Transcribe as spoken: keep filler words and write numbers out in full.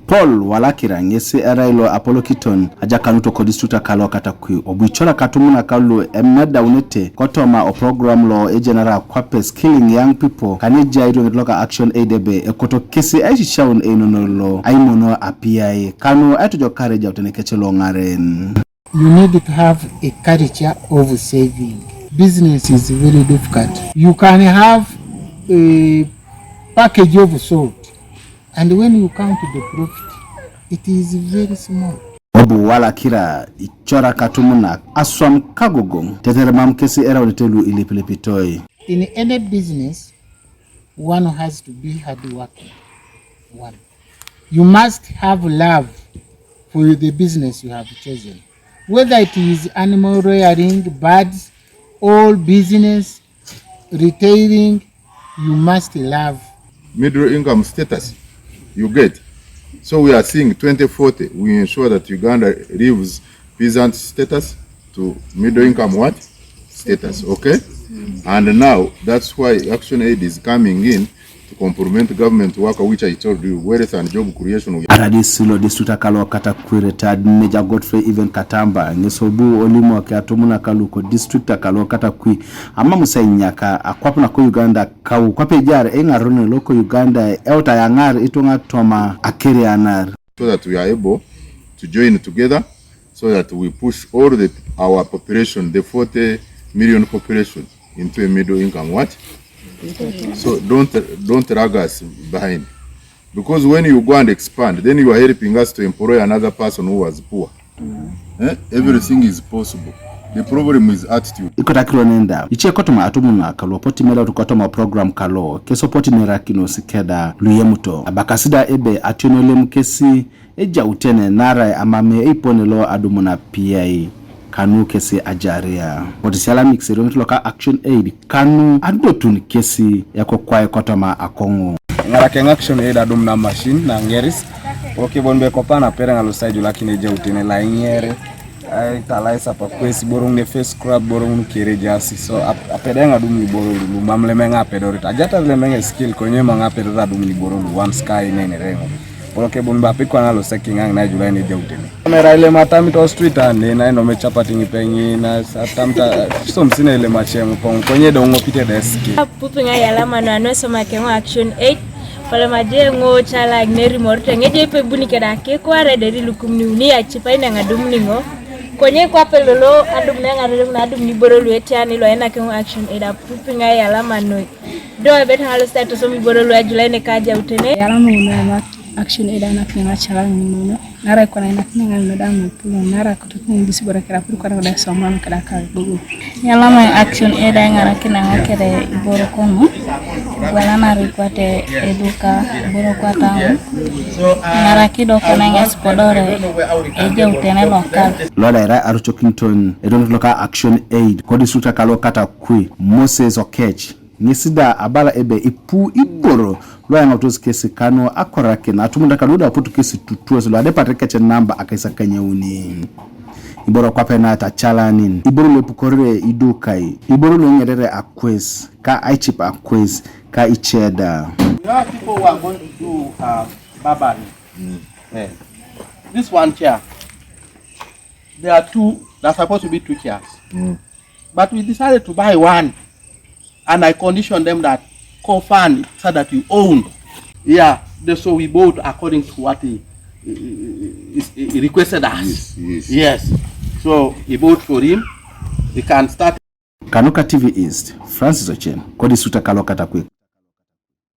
Paul Walakira ŋesi erai lo apolokiton ajakanut ko district kalo Katakwi, obu icorak atumunak lu emedaunete kotoma o program lo ejenara kwape Skilling Young People, kane ejai erioŋet loka Action Aid ebe ekoto kesi aisisiaun einono lo aimono apiai, kanu aitojokar ejautene kec lo ŋaren. You need to have a culture of saving. Business is very difficult. You can have a package of salt, and when you count the profit, it is very small. Obu Walakira icorak atumunak aswam kagogoŋ tetere mam kesi eraunete lu ilipilipitoi. In any business, one has to be hardworking. One. You must have love for the business you have chosen. Whether it is animal rearing, birds, or business, retailing, you must love. Middle income status you get. So we are seeing twenty forty, we ensure that Uganda leaves peasant status to middle income what? Status, okay? And now, that's why Action Aid is coming in to complement government work, which I told you, wealth and job creation. R D C lo district kalo Katakwi, Retired Major Godfrey Even Katamba, ŋes obu olimok atumunak lu ko district kalo Katakwi, amam isai inyaka akwap nako Uganda kau, kwape ejaar eiŋarenon loko Uganda eutai aŋar ituŋa toma akerianar. So that we are able to join together so that we push all the, our population, the forty million population, into a middle income what? So don't, don't drag us behind. Because when you go and expand, then you are helping us to employ another person who was poor. Eh? Everything is possible. The problem is attitude. Ikotakiro nenda ice kotoma atumunak lu apotu imerautu kotoma program kalo, kes opotu inerakinos keda lu iyemuto. Abakasi da ebe ationo lem kesi ejautene naarai amam eipone lo adumun apiai, kanu kesi ajaria. Kotisialamik erioŋet loka Action Aid kanu adotun kesi ekokwai kotoma akoŋu. Eŋarak eoŋ Action Aid adumun amachin naŋeris, loke bon be kopana apereŋ alosi aijulakin ejautene lo aiŋere, aitalais apa kwesi, iboro ŋun face scrub, iboro ŋun kere ejaasi. So ap-, apedor eoŋ adumun iboro lu, lu mam lem eoŋ apedorit. Ajatar lem eoŋ skill, konye mam eoŋ apedorit adumun iboro lu once ka inenere eoŋ. Iboro ke bon be ape kwana alosi kiŋaŋ na ijulakin ejautene. Mera ilem atamit o street ane na inom ecapati ŋipeŋ na atamit a-, som sine ilem acem koŋ, konye do ŋopite deski. Apupi ŋa yalama no anu esoma keŋo Action Aid, kolem aje ŋo cala aŋineri morute ŋeje ipe buni keda ke kware deri lukum niuni acipa ina ŋadum niŋo. Konye kwape lolo adum ne ŋarelem na adum niboro lu etiani lo ena keŋo Action Aid apupi ŋa yalama noi. Do ebet ŋa losi atosom iboro lu ajulai ne kaja utene. Yalama no ema Action Aid anak ne ŋa cala ŋinono. Nara ikona inak ne ŋa ino da ŋo pulon, nara Tokoni disi boro kere apur kwana da somam keda ka gogo. Yalama Action Aid aiŋarakin eoŋ kere iboro konu, igwelanar ikwate eduka, iboro kwata ŋun, iŋaraki do kona ŋes kodore ejautene lokal. Lo da erai arucokiniton erioŋet loka Action Aid kodistrikta kalo Katakwi, Moses Okech. Ŋesi da abala ebe ipu iboro lu ayaŋautos kesi kanu akorakin atumunak lu da apotu kesi tutuos lu adepar kec namba akais akanyauni. Iboro kwape na tacalanin, iboro lu epukorere idukai, iboro lu eŋerere akwes ka aicip akwes ka ice da. We have people who are going to do, uh, barbering. Eh. This one chair, there are two, there are supposed to be two chairs. But we decided to buy one, and I conditioned them that co-fund so that you own. Yeah, the, so we bought according to what he, he, he, he requested us. Yes, yes. Yes. So he bought for him. He can start. Kanuka T V East, Francis Ochen, kodistrikta kalo Katakwi.